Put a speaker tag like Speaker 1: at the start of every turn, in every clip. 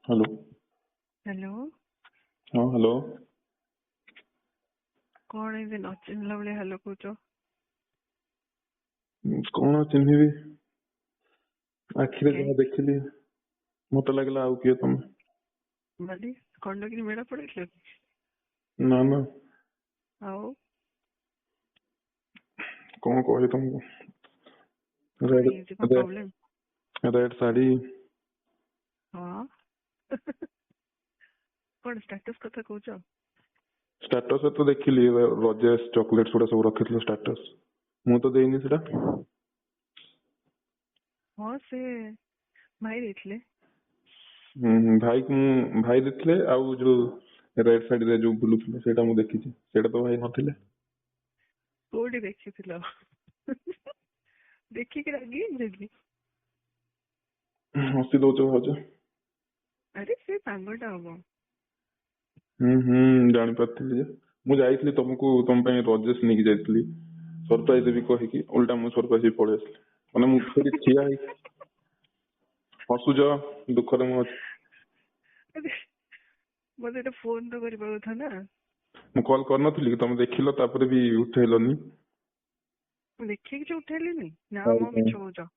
Speaker 1: Hello.
Speaker 2: Hello.
Speaker 1: ହଁ, hello.
Speaker 2: କଣ ଏମିତି ନ ଚିହ୍ନିଲା ଭଳିଆ ହ୍ୟାଲୋ କହୁଛ?
Speaker 1: କଣ ଚିହ୍ନିବି? ଆଖିରେ
Speaker 2: କାଇଁ?
Speaker 1: ଯାହା ଦେଖିଲି ମତେ ଲାଗିଲା ଆଉ କିଏ ତମେ।
Speaker 2: ମାନେ ଖଣ୍ଡଗିରି ମେଳା ପଳେଇଥିଲ କି?
Speaker 1: ନା ନା।
Speaker 2: ଆଉ
Speaker 1: କଣ କହିବି ତମକୁ?
Speaker 2: କଣ
Speaker 1: ରେଡ୍
Speaker 2: ହେଇଛି, କଣ ପ୍ରୋବ୍ଲେମ?
Speaker 1: ରେଡ୍ ଶାଢୀ।
Speaker 2: ହଁ, କଣ ଷ୍ଟାଟସ କଥା କହୁଛ?
Speaker 1: ଷ୍ଟାଟସ ତ ଦେଖିଲି, ରଜେଶ ଚକୋଲେଟ ଗୁଡା ସବୁ ରଖିଥିଲ ଷ୍ଟାଟସ। ମୁଁ ତ ଦେଇନି ସେଟା।
Speaker 2: ହଁ, ସେ ଭାଇ ଦେଇଥିଲେ।
Speaker 1: ହୁଁ ହୁଁ, ଭାଇକୁ ମୁଁ ଭାଇ ଦେଇଥିଲେ। ଆଉ ଯୋଉ ରେଡ୍ ଶାଢୀରେ ଯୋଉ ବୁଲୁଥିଲେ ସେଇଟା ମୁଁ ଦେଖିଛି, ସେଇଟା ତ ଭାଇ ନଥିଲେ।
Speaker 2: କୋଉଠି ଦେଖିଥିଲ? ଦେଖିକି ରାଗି ଯାଇଥିଲି?
Speaker 1: ହସି ଦଉଛ ଭାଉଜ।
Speaker 2: ଆରେ, ସେ ସାଙ୍ଗଟା ହବ।
Speaker 1: ହୁଁ ହୁଁ, ଜାଣିପାରିଥିଲି ଯେ ମୁଁ ଯାଇଥିଲି ତମକୁ, ତମ ପାଇଁ ରଜେଶ ନେଇକି ଯାଇଥିଲି ସରପ୍ରାଇଜ ଦେବି କହିକି, ଓଲଟା ମୁଁ ସରପ୍ରାଇଜ ହେଇ ପଳେଇ ଆସିଲି। ମାନେ ମୁଁ ସେଠି ଠିଆ ହେଇକି, ହସୁଛ, ଦୁଃଖରେ ମୁଁ ଅଛି।
Speaker 2: ଆରେ, ମତେ ଗୋଟେ ଫୋନ ତ କରିବା କଥା ନା।
Speaker 1: ମୁଁ କଲ୍ କରିନଥିଲି କି? ତମେ ଦେଖିଲ, ତାପରେ ବି ଉଠେଇଲନି।
Speaker 2: ମୁଁ ଦେଖିକି କିଛି ଉଠେଇଲିନି ନା?
Speaker 1: ଆଉ
Speaker 2: ମୋ
Speaker 1: କଣ?
Speaker 2: ମିଛ କହୁଛ।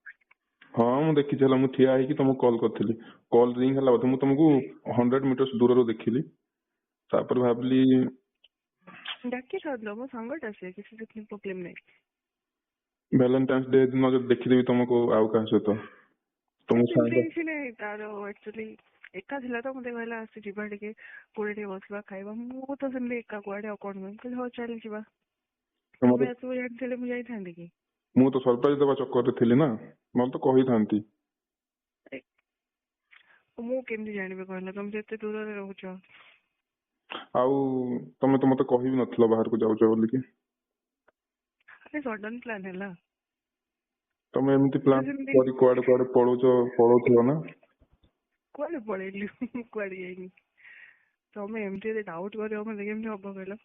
Speaker 1: ହଁ, ମୁଁ ଦେଖିଛି। ହେଲା, ମୁଁ ଠିଆ ହେଇକି ତମକୁ କଲ୍ କରିଥିଲି, କଲ୍ ରିଙ୍ଗ ହେଲା ବୋଧେ। ମୁଁ ତମକୁ 100 ମିଟର୍ସ ଦୂରରୁ ଦେଖିଲି, ତାପରେ ଭାବିଲି
Speaker 2: ଡାକିଥାନ୍ତ, ମୋ ସାଙ୍ଗଟା ସେ, କିଛି ସେଥିରେ ପ୍ରୋବ୍ଲେମ ନାହିଁ।
Speaker 1: ଭାଲେଣ୍ଟାଇନ୍ସ ଡେ ଦିନ ଯଦି ଦେଖିଦେବି ତମକୁ ଆଉ କାହା ସହିତ, ତମ
Speaker 2: ସେମିତି
Speaker 1: ସାଙ୍ଗ
Speaker 2: କିଛି ନାହିଁ। ତାର ଆକ୍ଚୁଆଲି ଏକା ଥିଲା ତ ମତେ କହିଲା, ଆସି ଯିବା ଟିକେ କୋଉଠି ଟିକେ ବସିବା, ଖାଇବା। ମୁଁ ତ ସେମିତି ଏକା କୁଆଡେ ଆଉ କଣ ମୁଁ କହିଲି, ହଉ ଚାଲ ଯିବା।
Speaker 1: ତମର
Speaker 2: ତମେ ଆସିବ ଜାଣିଥିଲେ ମୁଁ ଯାଇଥାନ୍ତି କି?
Speaker 1: ମୁଁ ତ ସରପ୍ରାଇଜ ଦେବା ଚକ୍କରରେ ଥିଲି ନା, ନହେଲେ ତ କହିଥାନ୍ତି।
Speaker 2: ଆରେ, ମୁଁ କେମିତି ଜାଣିବି କହିଲ? ତମେ ତ ଏତେ ଦୂରରେ ରହୁଛ।
Speaker 1: ଆଉ ତମେ ତ ମତେ କହିବି ନଥିଲ ବାହାରକୁ ଯାଉଛ ବୋଲିକି।
Speaker 2: ଆରେ, ସଡନ ପ୍ଲାନ ହେଲା।
Speaker 1: ତମେ ଏମିତି
Speaker 2: ତ
Speaker 1: ପ୍ଲାନ୍
Speaker 2: ସେମିତି
Speaker 1: କରି କୁଆଡେ କୁଆଡେ ପଳଉଛ, ପଳଉଥିବ ନା?
Speaker 2: କୁଆଡେ ପଳେଇଲି? ମୁଁ କୁଆଡେ ଯାଇନି। ତମେ ଏମିତି ଯଦି ଡାଉଟ୍ କରିବ ମତେ, କେମିତି ହବ କହିଲ?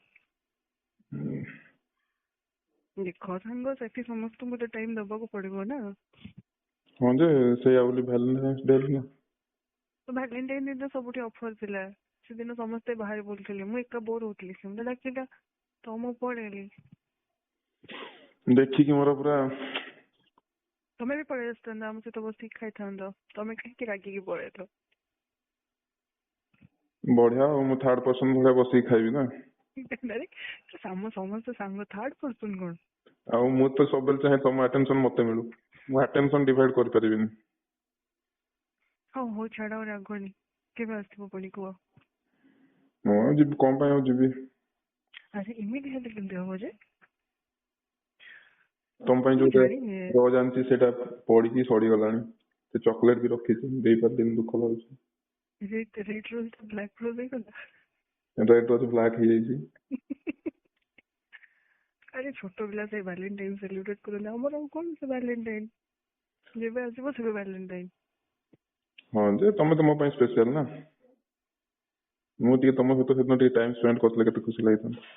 Speaker 2: ଦେଖ, ସାଙ୍ଗ ସେଠି ସମସ୍ତଙ୍କୁ ତ ଟାଇମ ଦବାକୁ ପଡିବ ନା।
Speaker 1: ହଁ ଯେ, ସେଇଆ ବୋଲି ଭାଲେଣ୍ଟାଇନ୍ସ ଡେ ଦିନ
Speaker 2: ଭାଲେଣ୍ଟାଇନ ଦିନ ସବୁଠି ଅଫର ଥିଲା। ସେଦିନ ସମସ୍ତେ ବାହାରେ ବୁଲୁଥିଲେ, ମୁଁ ଏକା ବୋର ହଉଥିଲି। ସେ ମତେ ଡାକିଲା ତ ମୁଁ ପଳେଇଲି।
Speaker 1: ଦେଖିକି ମୋର ପୁରା
Speaker 2: ତମେ ବି ପଳେଇ ଆସିଥାନ୍ତ, ଆମ ସହିତ ବସିକି ଖାଇଥାନ୍ତ। ତମେ କାହିଁକି ରାଗିକି ପଳେଇଲ?
Speaker 1: ବଢିଆ ଆଉ, ମୁଁ ଥାର୍ଡ ପର୍ସନ ଭଳିଆ ବସିକି ଖାଇବି ନା?
Speaker 2: ଆରେ, ଆମ ସମସ୍ତେ ସାଙ୍ଗ, ଥାର୍ଡ ପର୍ସନ କଣ?
Speaker 1: ଆଉ ମୁଁ ତ ସବୁବେଳେ ଚାହେଁ ତମ ଆଟେନସନ ମତେ ମିଳୁ। ମୁଁ ଆଟେନସନ ଡିଭାଇଡ କରିପାରିବିନି।
Speaker 2: ହଉ ହଉ, ଛାଡ, ଆଉ ରାଗନି। କେବେ ଆସିବ ପୁଣି କୁହ।
Speaker 1: ମୁଁ ଆଉ ଯିବି, କଣ ପାଇଁ ଆଉ ଯିବି?
Speaker 2: ଆରେ, ଏମିତି ହେଲେ କେମିତି ହବ ଯେ?
Speaker 1: ତମ ପାଇଁ
Speaker 2: ମୁଁ
Speaker 1: ଯୋଉ
Speaker 2: ଜାଣିନି।
Speaker 1: ରୋଜ ଆଣିଛି ସେଇଟା ପଡିକି ସଢିଗଲାଣି। ସେ ଚକୋଲେଟ ବି ରଖିଛି, ଦେଇପାରିଲିନି, ଦୁଃଖ ଲାଗୁଛି।
Speaker 2: ରେଡ୍ ରେଡ୍ ରୋଜ ଟା ବ୍ଲାକ୍ ରୋଜ ହେଇଗଲା?
Speaker 1: ରେଡ୍ ରୋଜ ବ୍ଲାକ୍ ହେଇଯାଇଛି।
Speaker 2: ଆରେ, ଛୋଟ ପିଲା ସେ ଭାଲେଣ୍ଟାଇନ ସେଲିବ୍ରେଟ କରନ୍ତି। ଆମର ଆଉ କଣ ସେ ଭାଲେଣ୍ଟାଇନ, ଯେବେ ଆସିବ ସେବେ ଭାଲେଣ୍ଟାଇନ।
Speaker 1: ହଁ ଯେ, ତମେ ତ ମୋ ପାଇଁ ସ୍ପେଶାଲ ନା। ମୁଁ ଟିକେ ତମ ସହିତ ସେଦିନ ଟିକେ ଟାଇମ ସ୍ପେଣ୍ଡ କରିଥିଲେ କେତେ ଖୁସି ଲାଗିଥାନ୍ତା।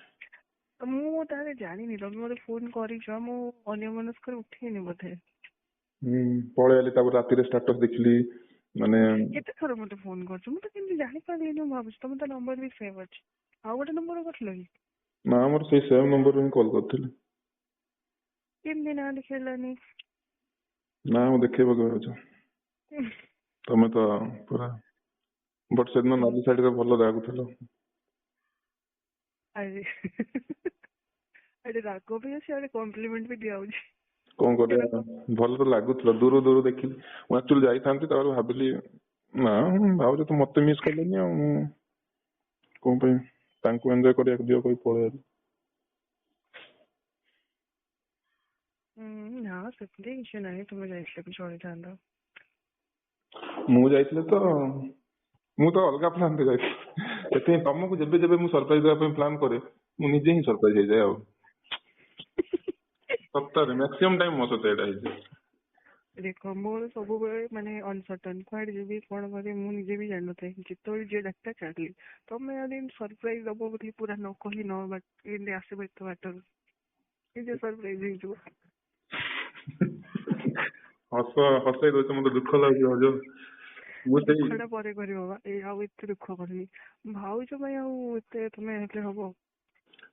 Speaker 2: ମୁଁ ତାହେଲେ ଜାଣିନି, ତମେ ମତେ ଫୋନ କରିଛ, ମୁଁ ଅନ୍ୟ ମନସ୍କରେ ଉଠେଇନି ବୋଧେ।
Speaker 1: ହୁଁ, ପଳେଇ ଆଇଲି। ତାପରେ ରାତିରେ ଷ୍ଟାଟସ ଦେଖିଲି ମାନେ
Speaker 2: କେତେ ଥର ମତେ ଫୋନ କରୁଛ, ମୁଁ ତ କେମିତି ଜାଣିପାରିଲିନି। ମୁଁ ଭାବୁଛି ତମେ ତ ନମ୍ବର ବି ସେଭ୍ ଅଛି। ଆଉ ଗୋଟେ ନମ୍ବର କରିଥିଲ କି?
Speaker 1: ନା, ମୋର ସେଇ ସେମ୍ ନମ୍ବରରୁ ହିଁ କଲ୍ କରିଥିଲି।
Speaker 2: କେମିତି ନାଁ ଦେଖେଇଲାନି?
Speaker 1: ନା, ମୁଁ ଦେଖେଇବ କେବେ? ତମେ ତ ପୁରା, ବଟ୍ ସେଦିନ ନାଲି ଶାଢୀରେ ଭଲ ଲାଗୁଥିଲ।
Speaker 2: ଆରେ ଆରେ, ରାଗ ବି ଅଛି, ଆଡେ କମ୍ପ୍ଲିମେଣ୍ଟ ବି ଦିଆହଉଛି।
Speaker 1: କଣ କରିବା, ଭଲ ତ ଲାଗୁଥିଲା। ଦୂର ଦୂର ଦେଖିଲି। ମୁଁ ଆକ୍ଚୁଆଲି ଯାଇଥାନ୍ତି, ତାପରେ ଭାବିଲି, ନା ଭାଉଜ ତ ମତେ ମିସ୍ କଲେନି, ଆଉ ମୁଁ କଣ ପାଇଁ, ତାଙ୍କୁ ଏନ୍ଜୟ କରିବାକୁ ଦିଅ କହି ପଳେଇ ଆଇଲି।
Speaker 2: ହୁଁ, ନା, ସେମିତି କିଛି ନାହିଁ। ତୁମେ ଯାଇଥିଲେ ବି ଚଳିଥାନ୍ତା।
Speaker 1: ମୁଁ ଯାଇଥିଲି ତ, ମୁଁ ତ ଅଲଗା ପ୍ଲାନ୍ ରେ ଯାଇଥିଲି। ସେଥିପାଇଁ ତମକୁ ଯେବେ ଯେବେ ମୁଁ ସରପ୍ରାଇଜ ଦେବା ପାଇଁ ପ୍ଲାନ୍ କରେ, ମୁଁ ନିଜେ ହିଁ ସରପ୍ରାଇଜ ହେଇଯାଏ। ଆଉ ସତରେ ମ୍ୟାକ୍ସିମମ୍ ଟାଇମ୍ ମୋ ସହିତ ଏଇଟା ହେଇଛି।
Speaker 2: ଦେଖ, ମୋର ସବୁବେଳେ ମାନେ ଅନସର୍ଟନ, କୁଆଡେ ଯିବି, କଣ କରିବି, ମୁଁ ନିଜେ ବି ଜାଣିନଥାଏ। ଯେତେବେଳେ ଯିଏ ଡାକିଲା ଚାଲିଲି। ତମେ ଯଦି ସରପ୍ରାଇଜ ଦବ ବୋଲି ପୁରା ନ କହି ନ ଏମିତି ଆସିବ ଏତେ ବାଟରୁ, ନିଜେ ସରପ୍ରାଇଜ ହେଇଯିବ।
Speaker 1: ହସ ହସେଇ ଦଉଛ, ମତେ ଦୁଃଖ ଲାଗୁଛି ଭାଉଜ। ମୁଁ ସେଇ
Speaker 2: ଦୁଃଖ ଟା ପରେ କରିବ ବା, ଏଇ ଆଉ ଏତେ ଦୁଃଖ କରନି ଭାଉଜ ପାଇଁ। ଆଉ ଏତେ ତମେ ହେଲେ ହବ?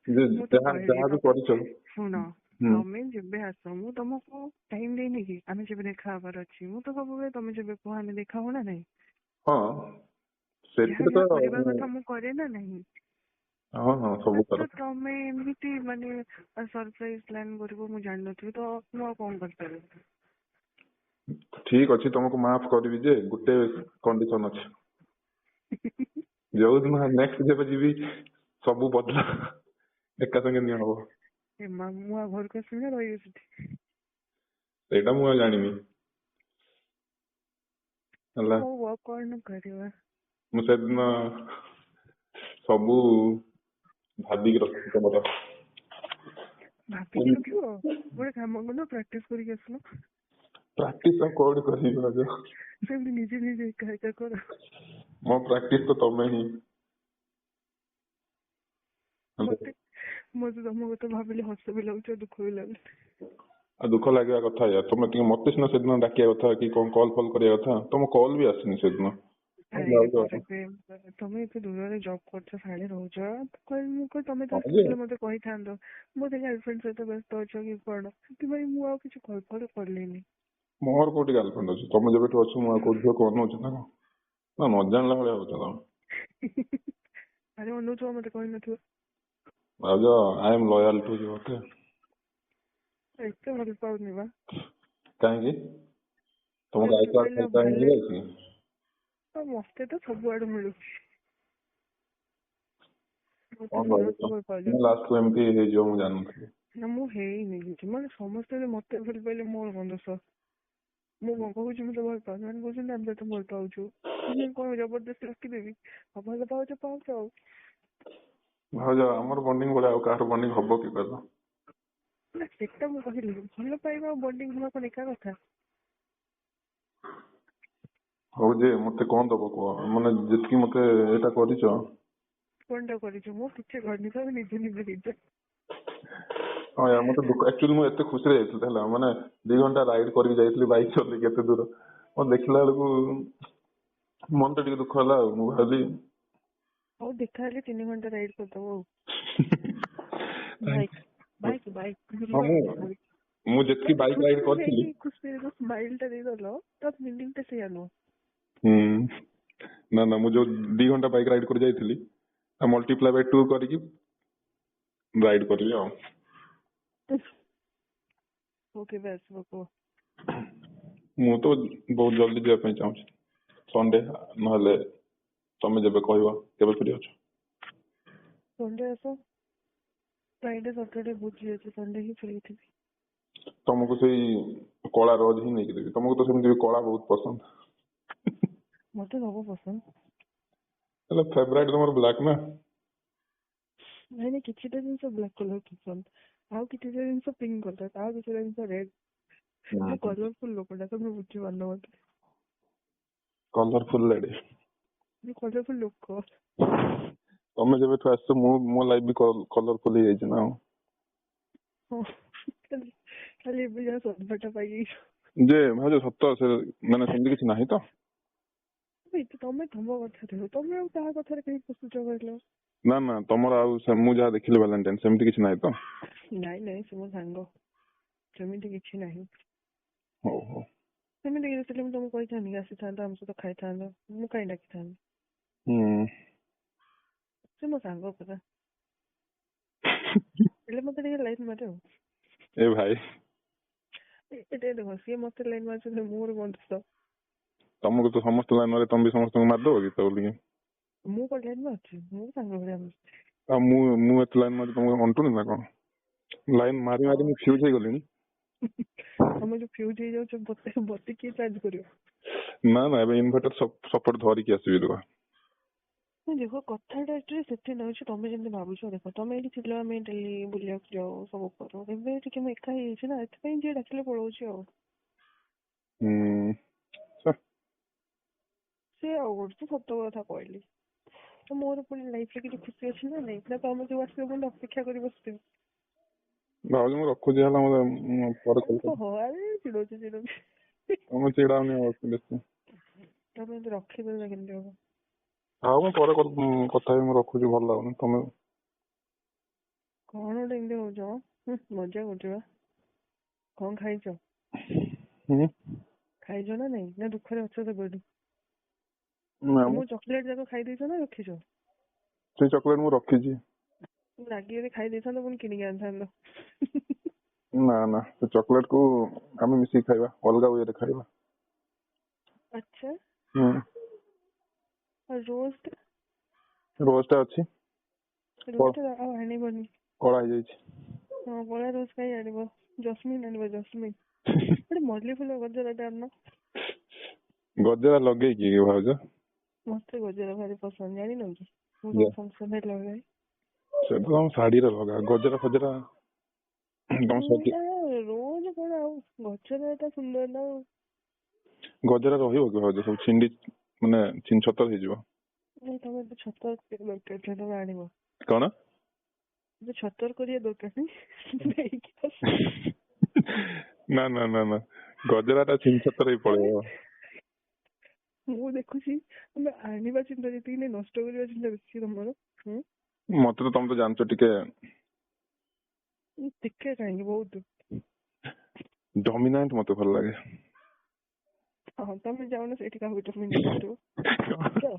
Speaker 1: ଯେ
Speaker 2: ମୁଁ ତ
Speaker 1: ଯାହା
Speaker 2: କହିଲି
Speaker 1: ଯାହା ବି କରିଛ।
Speaker 2: ଶୁଣ, ତମେ ଯେବେ ଆସ, ମୁଁ ତମକୁ ଟାଇମ ଦେଇନି କି ଆମେ ଯେବେ ଦେଖା ହବାର ଅଛି? ମୁଁ ତ ସବୁବେଳେ ତମେ ଯେବେ କୁହ ଆମେ ଦେଖା ହଉ ନା ନାହିଁ?
Speaker 1: ହଁ,
Speaker 2: ଯାହା
Speaker 1: ସେଥିରେ
Speaker 2: ଯାହା
Speaker 1: ତ
Speaker 2: କରିବା କଥା ମୁଁ କରେ ନା ନାହିଁ?
Speaker 1: ହଁ ହଁ, ସବୁ
Speaker 2: ତ
Speaker 1: କର।
Speaker 2: ତମେ ଏମିତି ମାନେ ସରପ୍ରାଇଜ ପ୍ଲାନ୍ କରିବ ମୁଁ ଜାଣିନଥିଲି, ତ ମୁଁ ଆଉ କଣ କରିପାରିବି?
Speaker 1: ଠିକ ଅଛି, ତମକୁ ମାଫ କରିବି ଯେ ଗୋଟେ କଣ୍ଡିସନ ଅଛି। ଯୋଉଦିନ ନେକ୍ସଟ ଯେବେ ଯିବି, ସବୁ ବଦଲା ଏକା ସାଙ୍ଗେ ନିଆ ହବ।
Speaker 2: ଏ ମା, ମୁଁ ଆଉ ଘରକୁ ଆସିବି ନା ରହିବି ସେଠି?
Speaker 1: ସେଇଟା ମୁଁ ଆଉ ଜାଣିନି ହେଲା।
Speaker 2: ହଉ, ଆଉ କଣ କରିବା?
Speaker 1: ମୁଁ ସେଦିନ ସବୁ ଭାବିକି ରଖିଛି ତମର।
Speaker 2: ଭାବିକି ରଖିବ? ଗୋଟେ କାମ କରୁନ, ପ୍ରାକ୍ଟିସ କରିକି ଆସୁନ।
Speaker 1: ପ୍ରାକ୍ଟିସ ଆଉ କୋଉଠି କରିବି ଭାଉଜ?
Speaker 2: ସେମିତି ନିଜେ ନିଜେ ଏକା ଏକା କର।
Speaker 1: ମୋ ପ୍ରାକ୍ଟିସ ତ ତମେ ହିଁ।
Speaker 2: ମତେ ମତେ ତମ କଥା ଭାବିଲେ ହସ ବି ଲାଗୁଛି ଆଉ ଦୁଃଖ ବି ଲାଗୁଛି।
Speaker 1: ଆଉ ଦୁଃଖ ଲାଗିବା କଥା ୟାର। ତମେ ଟିକେ ମତେ ସିନା ସେଦିନ ଡାକିବା କଥା କି କଣ କଲ୍ ଫଲ୍ କରିବା କଥା। ତମ କଲ୍ ବି ଆସିନି ସେଦିନ।
Speaker 2: ଆରେ
Speaker 1: ଭାଉଜ,
Speaker 2: ଦେଖ, ଏବେ ତମେ ଏତେ ଦୂରରେ ଜବ୍ କରୁଛ, ସାଡେ ରହୁଛ, କହିଲି ମୁଁ କହିଲି ତମେ ତ
Speaker 1: ହଁ ଯେ
Speaker 2: ଆସିଥିଲେ ମତେ କହିଥାନ୍ତ। ବୋଧେ ଗାର୍ଲଫ୍ରେଣ୍ଡ ସହିତ ବ୍ୟସ୍ତ ଅଛ କି କଣ, ସେଥିପାଇଁ ମୁଁ ଆଉ କିଛି କଲ୍ ଫଲ୍ କଲିନି।
Speaker 1: ମୋର କୋଉଠି ଗାର୍ଲଫ୍ରେଣ୍ଡ ଅଛି? ତମେ ଯେବେଠୁ ଅଛ, ମୁଁ ଆଉ କୋଉ ଝିଅକୁ ଅନଉଛି ନା କଣ? ନା ନ ଜାଣିଲା ଭଳିଆ ହଉଛ ତମେ।
Speaker 2: ଆରେ ଅନଉଥିବ, ମତେ କହିନଥିବ।
Speaker 1: ଭାଉଜ, I am loyal to you, okay?
Speaker 2: ଏତେ ଭଲ ପାଉନି ବା।
Speaker 1: କାହିଁକି, ତମକୁ
Speaker 2: ସେ
Speaker 1: I
Speaker 2: ମତେ
Speaker 1: କାର୍ଡ
Speaker 2: କହିଲା
Speaker 1: ଫାଇ କାର୍ଡ
Speaker 2: ଭାଲେ
Speaker 1: ମିଳିଯାଇଛି?
Speaker 2: ତ ମତେ ତ ସବୁଆଡୁ ମିଳୁଛି, ମତେ
Speaker 1: କଣ କହିବ?
Speaker 2: ସମସ୍ତେ ଭଲ ପାଉଛନ୍ତି।
Speaker 1: ଲାଷ୍ଟ କୁ ଏମିତି ହେଇଯିବ ମୁଁ ଜାଣିନଥିଲି।
Speaker 2: ନା, ମୁଁ ହେଇନି କିଛି। ମାନେ ସମସ୍ତେ ଯଦି ମତେ ଭଲ ପାଇଲେ ମୋର କଣ ଦୋଷ? ମୁଁ କଣ କହୁଛି ମତେ ଭଲ ପାଅ? ସେମାନେ କହୁଛନ୍ତି ଆମେ ତତେ ଭଲ ପାଉଛୁ। ମୁଁ କଣ ଜବରଦସ୍ତି ରଖିଦେବି? ଆଉ ଭଲ ପାଉଛ ପାଉଛ ଆଉ।
Speaker 1: ଭାଉଜ, ଆମର ବଣ୍ଡିଙ୍ଗ ଭଳିଆ ଆଉ କାହାର ବଣ୍ଡିଙ୍ଗ ହବ କି କହିଲ?
Speaker 2: ନା, ସେଟା ମୁଁ କହିଲି, ଭଲ ପାଇବା ଆଉ ବଣ୍ଡିଙ୍ଗ ହବା କଣ ଏକା କଥା?
Speaker 1: ହଉ ଯେ, ମତେ କଣ ଦବ କୁହ? ମାନେ ଯେତିକି ମତେ ଏଇଟା କରିଛ।
Speaker 2: କଣଟା କରିଛୁ? ମୁଁ କିଛି କରିନି, ସବୁ ନିଜେ ନିଜେ ହେଇଛ।
Speaker 1: ହଁ ୟାର, ମତେ ଦୁଃଖ। ଆକ୍ଚୁଆଲି ମୁଁ ଏତେ ଖୁସିରେ ଯାଇଥିଲି ହେଲା, ମାନେ 2 ଘଣ୍ଟା ରାଇଡ୍ କରିକି ଯାଇଥିଲି ବାଇକ୍ ଚଲେଇକି ଏତେ ଦୂର। ମତେ ଦେଖିଲା ବେଳକୁ ମନ ଟା ଟିକେ ଦୁଃଖ ହେଲା ଆଉ ମୁଁ ଭାବିଲି
Speaker 2: ହଉ, ଦେଖା ହେଲେ 3 ଘଣ୍ଟା ରାଇଡ୍ କରିଦବ ଆଉ। ବାଇକ୍ ବାଇକ୍ ବାଇକ୍
Speaker 1: ହଁ, ମୁଁ ଯେତିକି ବାଇକ୍ ରାଇଡ୍
Speaker 2: ଖୁସିରେ
Speaker 1: କରିଥିଲି
Speaker 2: ହେଇକି ଖୁସିରେ ଯୋଉ ସ୍ମାଇଲ ଟା ଦେଇଦେଲ, ତା ମିନିଂ ଟା ସେଇଆ ନୁହଁ।
Speaker 1: ହୁଁ, ନା ନା, ମୁଁ ଯୋଉ 2 ଘଣ୍ଟା ବାଇକ୍ ରାଇଡ୍ କରି ଯାଇଥିଲି, ମଲ୍ଟିପ୍ଲାଏ ବାଇ ଟୁ କରିକି ରାଇଡ୍ କରିବି ଆଉ।
Speaker 2: ହଉ, କେବେ ଆସିବ କୁହ?
Speaker 1: ମୁଁ ତ ବହୁତ ଜଲ୍ଦି ଯିବା ପାଇଁ ଚାହୁଁଛି। ସଣ୍ଡେ ନହେଲେ ତମେ ଯେବେ କହିବ। କେବେ ଫ୍ରି ଅଛ?
Speaker 2: ସଣ୍ଡେ ଆସ। ଫ୍ରାଇଡେ ସଟରଡେ ଭୋଜି ଅଛି, ସଣ୍ଡେ ହିଁ ଫ୍ରି ଥିବି।
Speaker 1: ତମକୁ ସେଇ କଳା ରୋଜ ହିଁ ନେଇକି ଦେବି। ତମକୁ ତ ସେମିତି ବି କଳା ବହୁତ ପସନ୍ଦ।
Speaker 2: ମତେ ସବୁ ପସନ୍ଦ।
Speaker 1: ହେଲେ ଫେଭରାଇଟ ତମର ବ୍ଲାକ୍ ନା?
Speaker 2: ନାଇଁ ନାଇଁ, କିଛିଟା ଜିନିଷ ବ୍ଲାକ୍ କଲର ପସନ୍ଦ, ଆଉ କିଛିଟା ଜିନିଷ ପିଙ୍କ କଲର, ଆଉ କିଛିଟା ଜିନିଷ ରେଡ୍। ମୁଁ କଲରଫୁଲ ଲୋକଟା, ତମେ ବୁଝିପାରୁନ ମତେ।
Speaker 1: Colourful lady.
Speaker 2: ମୁଁ କଲରଫୁଲ ଲୋକ।
Speaker 1: ତମେ ଯେବେଠୁ ଆସିଛ, ମୁଁ ମୋ ଲାଇଫ ବି କଲରଫୁଲ ହେଇଯାଇଛି ନା ଆଉ।
Speaker 2: ହଁ, ଖାଲି ଖାଲି ଏବେ ଯାହା ସଦବାଟା ପାଇଯାଇଛ।
Speaker 1: ଯେ ଭାଉଜ, ସତ ସେ ମାନେ ସେମିତି କିଛି ନାହିଁ ତ?
Speaker 2: ତମେ ତମ କଥାରେ ହୁଅ, ତମେ ଆଉ କାହା କଥାରେ କାହିଁ ପଶୁଛ କହିଲ?
Speaker 1: ନା ନା, ତମର ଆଉ ମୁଁ ଯାହା ଦେଖିଲି ଭାଲେଣ୍ଟାଇନ, ସେମିତି କିଛି ନାହିଁ ତ?
Speaker 2: ନାଇଁ ନାଇଁ, ସେ ମୋ ସାଙ୍ଗ, ସେମିତି କିଛି ନାହିଁ।
Speaker 1: ହଉ ହଉ।
Speaker 2: ସେମିତି କିଛି ଥିଲେ ମୁଁ ତମକୁ କହିଥାନ୍ତି କି ଆସିଥାନ୍ତ, ଆମ ସହିତ ଖାଇଥାନ୍ତ? ମୁଁ କାହିଁ ଡାକିଥାନ୍ତି? ସେ ମୋ ସାଙ୍ଗ ପରା। ହେଲେ ମତେ ଟିକେ ଲାଇନ ମାରେ ଆଉ।
Speaker 1: ଏ ଭାଇ!
Speaker 2: ଏଇଟା ଦେଖ, ସିଏ ମତେ ଲାଇନ ମାରୁଛନ୍ତି, ମୋର କଣ ଦୋଷ?
Speaker 1: ତମକୁ ତ ସମସ୍ତେ ଲାଇନ ମାରେ, ତମେ ବି ସମସ୍ତଙ୍କୁ ମାରିଦବ କି ତା ବୋଲିକି?
Speaker 2: ମୁଁ କଣ ଲାଇନ ମାରୁଛି? ମୁଁ ସାଙ୍ଗ ଭଳିଆ ମିଶୁଛି।
Speaker 1: ଆଉ ମୁଁ ଏତେ ଲାଇନ ମାରୁଛି, ତମକୁ ଅଣ୍ଟୁନି ନା କଣ? ଲାଇନ ମାରି ମାରି ମୁଁ ଫ୍ୟୁଜ ହେଇଗଲିଣି।
Speaker 2: ତମେ ଯୋଉ ଫ୍ୟୁଜ ହେଇଯାଉଛ, ବତି ବତି କିଏ ଚାର୍ଜ କରିବ?
Speaker 1: ନା ନା, ଏବେ ଇନଭର୍ଟର ସପୋର୍ଟ ଧରିକି ଆସିବି, ରୁହ।
Speaker 2: ନାଇଁ, ଦେଖ, କଥାଟା ଆକ୍ଚୁଆଲି ସେଠି ନଉଛି ତମେ ଯେମିତି ଭାବୁଛ। ଦେଖ, ତମେ ଏଇଠି ଥିଲ, ଆମେ ଡେଲି ବୁଲିବାକୁ ଯାଉ, ସବୁ କରୁ। ଏବେ ଟିକେ ମୁଁ ଏକା ହେଇଯାଇଛି ନା, ଏଥିପାଇଁ ଯିଏ ଡାକିଲେ ପଳଉଛି ଆଉ।
Speaker 1: ଛେ,
Speaker 2: ସେ ଆଉ ଗୋଟେ ସତ କଥା କହିଲି ତ, ମୋର ପୁଣି ଲାଇଫରେ କିଛି ଖୁସି ଅଛି ନା ନାଇଁ? ନା ତମେ ଯୋଉ ଆସିବ ବୋଲି ଅପେକ୍ଷା କରି ବସିଥିବି?
Speaker 1: ଭାଉଜ, ମୁଁ ରଖୁଛି ହେଲା, ମତେ ମୁଁ ପରେ କଲ୍ କରିବି।
Speaker 2: ଓହୋ, ଆରେ ଚିଡଉଛି ଚିଡଉଛି।
Speaker 1: ତମେ ଚିଡାଉନି ଆଉ ବେଶୀ।
Speaker 2: ତମେ ଏମିତି ରଖିଦେଲେ କେମିତି ହବ?
Speaker 1: ଆଉ ମୁଁ ପରେ କଥା ହେବି, ମୁଁ ରଖୁଛି, ଭଲ ଲାଗୁନି ତମେ।
Speaker 2: କଣ ଗୋଟେ ଏମିତି ହଉଛ ମ? ହୁଁ, ମଜା କରୁଛି ବା। କଣ ଖାଇଛ?
Speaker 1: ହୁଁ।
Speaker 2: ଖାଇଛ ନା ନାଇଁ, ନା ଦୁଃଖରେ ଅଛ ସେବେଠୁ?
Speaker 1: ନା।
Speaker 2: ମୁଁ ଚକୋଲେଟ ଯାକ ଖାଇ ଦେଇଛ ନା ରଖିଛ?
Speaker 1: ସେଇ ଚକୋଲେଟ ମୁଁ ରଖିଛି।
Speaker 2: ରାଗି ଯଦି ଖାଇ ଦେଇଥାନ୍ତ, ପୁଣି କିଣିକି ଆଣିଥାନ୍ତ।
Speaker 1: ନା ନା, ସେ ଚକୋଲେଟ କୁ ଆମେ ମିଶିକି ଖାଇବା, ଅଲଗା ୱେରେ ଖାଇବା।
Speaker 2: ଆଚ୍ଛା।
Speaker 1: ହୁଁ।
Speaker 2: ଆଉ ରୋଜ ଟା?
Speaker 1: ରୋଜ ଟା ଅଛି।
Speaker 2: ରୋଜ ଟା ଆଉ ଆଣିବନି।
Speaker 1: କଳା ହେଇଯାଇଛି।
Speaker 2: ହଁ, କଳା ରୋଜ କାଇଁ ଆଣିବ? ଜସ୍ମିନ ଆଣିବ, ଜସ୍ମିନ। ଗୋଟେ ମଲ୍ଲି ଫୁଲ ଗଜରାଟା ଆଣୁନ।
Speaker 1: ଗଜରା ଲଗେଇକି କି ଭାଉଜ?
Speaker 2: ମତେ ଗଜରା ଭାରି ପସନ୍ଦ, ଜାଣିନ କି? ମୁଁ ସବୁ ଫଙ୍କସନ ରେ ଲଗାଏ।
Speaker 1: ସେ ତ ତମ ଶାଢୀରେ ଲଗା ଗଜରା ଫଜରା ତମ ସଜି।
Speaker 2: ରୋଜ କଣ ଆଉ ଗଜରା ଟା ସୁନ୍ଦର ନା ଆଉ।
Speaker 1: ଗଜରା ରହିବ କି ଭାଉଜ? ସବୁ ଛିଣ୍ଡି ମାନେ ଛିନ ଛତର ହେଇଯିବ।
Speaker 2: ନାଇଁ, ତମେ ଏବେ ଛତର କରିବା ଦରକାର ଥିଲା, ତମେ ଆଣିବ।
Speaker 1: କଣ?
Speaker 2: ଏବେ ଛତର କରିବା ଦରକାର ନାହିଁ, ନେଇକି ଆସ।
Speaker 1: ନା ନା ନା ନା, ଗଜରା ଟା ଛିନ ଛତର ହେଇ ପଳେଇବ।
Speaker 2: ମୁଁ ଦେଖୁଛି ତମେ ଆଣିବା ଚିନ୍ତା ଯେତିକି ନାଇଁ, ନଷ୍ଟ କରିବା ଚିନ୍ତା ବେଶୀ ତମର। ହୁଁ।
Speaker 1: ମତେ ତ ତମେ ତ ଜାଣିଛ ଟିକେ।
Speaker 2: ଟିକେ କାହିଁକି, ବହୁତ।
Speaker 1: ଡମିନାଣ୍ଟ ମତେ ଭଲ ଲାଗେ।
Speaker 2: ହଁ, ତମେ ଯାଉନ ସେଇଠି କାହାକୁ ଡମିନେଟ୍ କରିବ। ଯାଅ।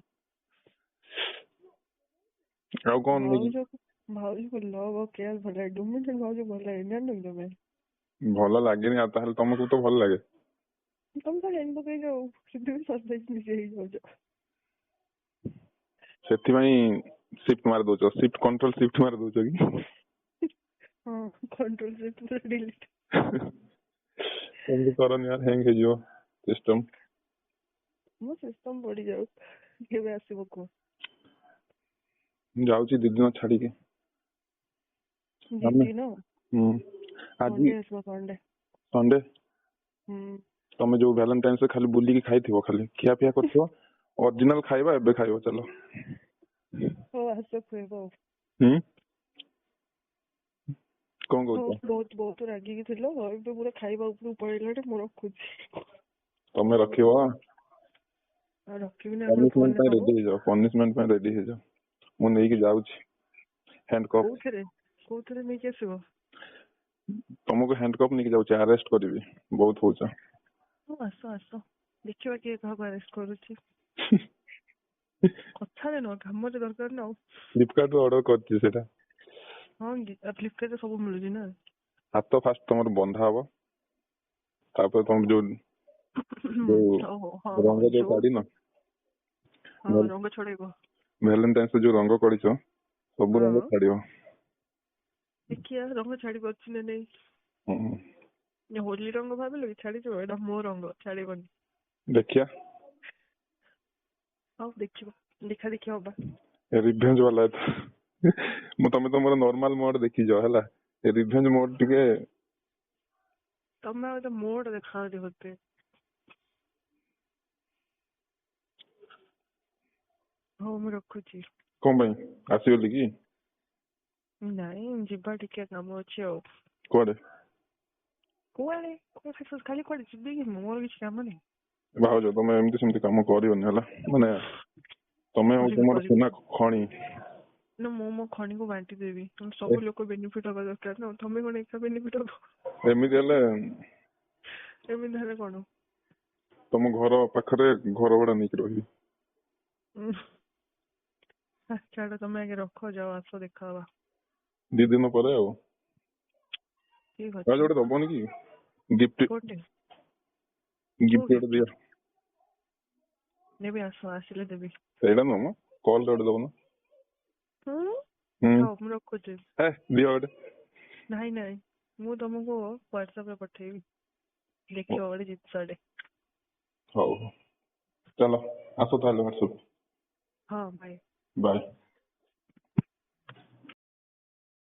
Speaker 1: ଆଉ କଣ ନେଇକି?
Speaker 2: ଭାଉଜକୁ ଭାଉଜକୁ ଲଭ୍ ଆଉ କେୟାର ଭଲ ଲାଗେ, ଡୋମିନେଟ୍ ଭାଉଜ ଭଲ ଲାଗେ, ଜାଣିନ କି ତମେ?
Speaker 1: ଭଲ ଲାଗେନି। ଆଉ ତାହେଲେ ତମକୁ ତ ଭଲ ଲାଗେ।
Speaker 2: ତମେ ତ ଜାଣି ପକେଇଛ ଆଉ ସେଥିପାଇଁ ସରପ୍ରାଇଜ ନିଜେ ହେଇଯାଉଛ।
Speaker 1: ସେଥିପାଇଁ ସିଫ୍ଟ ମାରି ଦଉଛ, ସିଫ୍ଟ କଣ୍ଟ୍ରୋଲ ସିଫ୍ଟ ମାରି ଦଉଛ କି?
Speaker 2: ହଁ, କଣ୍ଟ୍ରୋଲ ସିଫ୍ଟ ପୁରା ଡିଲିଟ୍।
Speaker 1: ଏମିତି କରନି ୟାର, ହ୍ୟାଙ୍ଗ ହେଇଯିବ ସିଷ୍ଟମ।
Speaker 2: ମୋ ସିଷ୍ଟମ ପଡିଯାଉ। କେବେ ଆସିବ କୁହ?
Speaker 1: ଯାଉଛି 2 ଦିନ ଛାଡିକି।
Speaker 2: ଦି
Speaker 1: ଆମେ
Speaker 2: ଦିନ?
Speaker 1: ହୁଁ, ଆଜି।
Speaker 2: ସଣ୍ଡେ ଆସିବ, ସଣ୍ଡେ।
Speaker 1: ସଣ୍ଡେ?
Speaker 2: ହୁଁ।
Speaker 1: ତମେ ଯୋଉ ଭାଲେଣ୍ଟାଇନ୍ସ ରେ ଖାଲି ବୁଲିକି ଖାଇଥିବ, ଖାଲି ଖିଆ ପିଆ କରିଥିବ, ଅରିଜିନାଲ ଖାଇବା ଏବେ ଖାଇବ, ଚାଲ।
Speaker 2: ହଉ, ଆସ ଖୁଏଇବ ଆଉ।
Speaker 1: ହୁଁ, କଣ
Speaker 2: ହଉ।
Speaker 1: କହୁଛ?
Speaker 2: ବହୁତ ବହୁତ ରାଗିକି ଥିଲ, ଏବେ ପୁରା ଖାଇବା ଉପରକୁ ପଳେଇଲାଣି। ମୁଁ ରଖୁଛି।
Speaker 1: ତମେ ରଖିବ?
Speaker 2: ଆଉ ରଖିବିନି? ଆମର
Speaker 1: ପନିଶମେଣ୍ଟ
Speaker 2: ଫୋନରେ
Speaker 1: ପାଇଁ
Speaker 2: ହବ।
Speaker 1: ରେଡି ହେଇଯାଅ, ପନିଶମେଣ୍ଟ ପାଇଁ ରେଡି ହେଇଯାଅ। ମୁଁ ନେଇକି ଯାଉଛି ହ୍ୟାଣ୍ଡ କପ୍।
Speaker 2: କୋଉଥିରେ କୋଉଥିରେ ନେଇକି ଆସିବ?
Speaker 1: ତମକୁ ହ୍ୟାଣ୍ଡ କପ୍ ନେଇକି ଯାଉଛି, ଆରେଷ୍ଟ କରିବି, ବହୁତ ହଉଛ।
Speaker 2: ହଉ, ଆସ ଆସ, ଦେଖିବା କିଏ କାହାକୁ ଆରେଷ୍ଟ କରୁଛି। କଥାରେ ନୁହଁ, କାମରେ ଦରକାର ନା ଆଉ।
Speaker 1: ଫ୍ଲିପକାର୍ଟ ରୁ ଅର୍ଡର କରିଛି ସେଇଟା।
Speaker 2: ହଁ କି? ଫ୍ଲିପକାର୍ଟରେ ସବୁ ମିଳୁଛି ନା?
Speaker 1: ହାତ ଫାଷ୍ଟ ତମର ବନ୍ଧା ହବ, ତାପରେ ତମର ଯୋଉ ଯୋଉ
Speaker 2: ହଉ ହଉ, ହଁ।
Speaker 1: ରଙ୍ଗ ଯୋଉ
Speaker 2: ଯୋଉ
Speaker 1: କାଢିନ,
Speaker 2: ହଁ, ରଙ୍ଗ ଛଡେଇବ।
Speaker 1: ଭାଲେଣ୍ଟାଇନ୍ସ ଯୋଉ ରଙ୍ଗ କରିଛ, ସବୁ ରଙ୍ଗ ଛାଡିବ।
Speaker 2: ଦେଖିବା ରଙ୍ଗ ଛାଡି ପାରୁଛି ନା ନାଇଁ।
Speaker 1: ହୁଁ।
Speaker 2: ହୋଲି ରଙ୍ଗ ଭାବିଲ କି ଛାଡିଯିବ? ଏଇଟା ମୋ ରଙ୍ଗ, ଛାଡିବନି।
Speaker 1: ଦେଖିଆ।
Speaker 2: ହଉ, ଦେଖିବ, ଦେଖା ଦେଖି ହବା।
Speaker 1: ରିଭେଞ୍ଜ ବାଲା ଏଥର ମୁଁ। ତମେ ତମର ନର୍ମାଲ ମୋଡ ଦେଖିଛ ହେଲା, ଏ ରିଭେଞ୍ଜ ମୋଡ ଟିକେ।
Speaker 2: ତମେ ଆଉ ତ ମୋଡ ଦେଖାଅନି ମତେ। ହଉ, ମୁଁ ରଖୁଛି।
Speaker 1: କଣ ପାଇଁ, ଆସିଗଲି କି?
Speaker 2: ନାଇଁ, ଯିବା ଟିକେ କାମ ଅଛି ଆଉ।
Speaker 1: କୁଆଡେ?
Speaker 2: କୁଆଡେ କୁଆଡେ, ଖାଲି କୁଆଡେ ଯିବି କି? ମୋର କିଛି କାମ ନାହିଁ।
Speaker 1: ଭାଉଜ, ତମେ ଏମିତି ସେମିତି କାମ କରିବନି ହେଲା। ମାନେ ତମେ ଆଉ
Speaker 2: କରିବି,
Speaker 1: ତମର
Speaker 2: କରିବି।
Speaker 1: ସୁନା ଖଣି।
Speaker 2: ନା, ମୁଁ ମୋ ଖଣିକୁ ବାଣ୍ଟି ଦେବି। ତମ ସବୁ ଲୋକ ବେନିଫିଟ ହବା ଦରକାର ନା, ତମେ କଣ ଏକା ବେନିଫିଟ ହବ?
Speaker 1: ଏମିତି ହେଲେ
Speaker 2: ଏମିତି ହେଲେ କଣ?
Speaker 1: ତମ ଘର ପାଖରେ ଘର ଭଡା ନେଇକି ରହିବି।
Speaker 2: ଉଁ, ଛାଡ, ତମେ ଆଗେ ରଖ, ଯାଅ, ଆସ, ଦେଖା ହବା।
Speaker 1: 2 ଦିନ ପରେ ଆଉ।
Speaker 2: ଠିକ
Speaker 1: ଭାଉଜ,
Speaker 2: ଅଛି।
Speaker 1: ଗୋଟେ ଦବନି କି ଗିଫ୍ଟ?
Speaker 2: କୋଉଠି?
Speaker 1: ଗିଫ୍ଟ
Speaker 2: କୋଉ
Speaker 1: ଗୋଟେ ଦିଅ।
Speaker 2: ନେବି, ଆସ, ଆସିଲେ ଦେବି।
Speaker 1: ସେଇଟା ନୁହଁ ମ, କଲ୍ ରେ ଗୋଟେ ଦବନ।
Speaker 2: ହୁଁ।
Speaker 1: ହୁଁ।
Speaker 2: ହଉ, ମୁଁ ରଖୁଛି।
Speaker 1: ହେ, ଦିଅ ଗୋଟେ।
Speaker 2: ନାଇଁ ନାଇଁ, ମୁଁ ତମକୁ ହ୍ୱାଟ୍ସଆପ ରେ ପଠେଇବି, ଦେଖିବ ଗୋଟେ ଜିନିଷଟେ।
Speaker 1: ହଉ ହଉ, ଚାଲ, ଆସ ତାହେଲେ ହ୍ୱାଟ୍ସଆପ।
Speaker 2: ହଁ, ବାଏ।
Speaker 1: ବାଏ।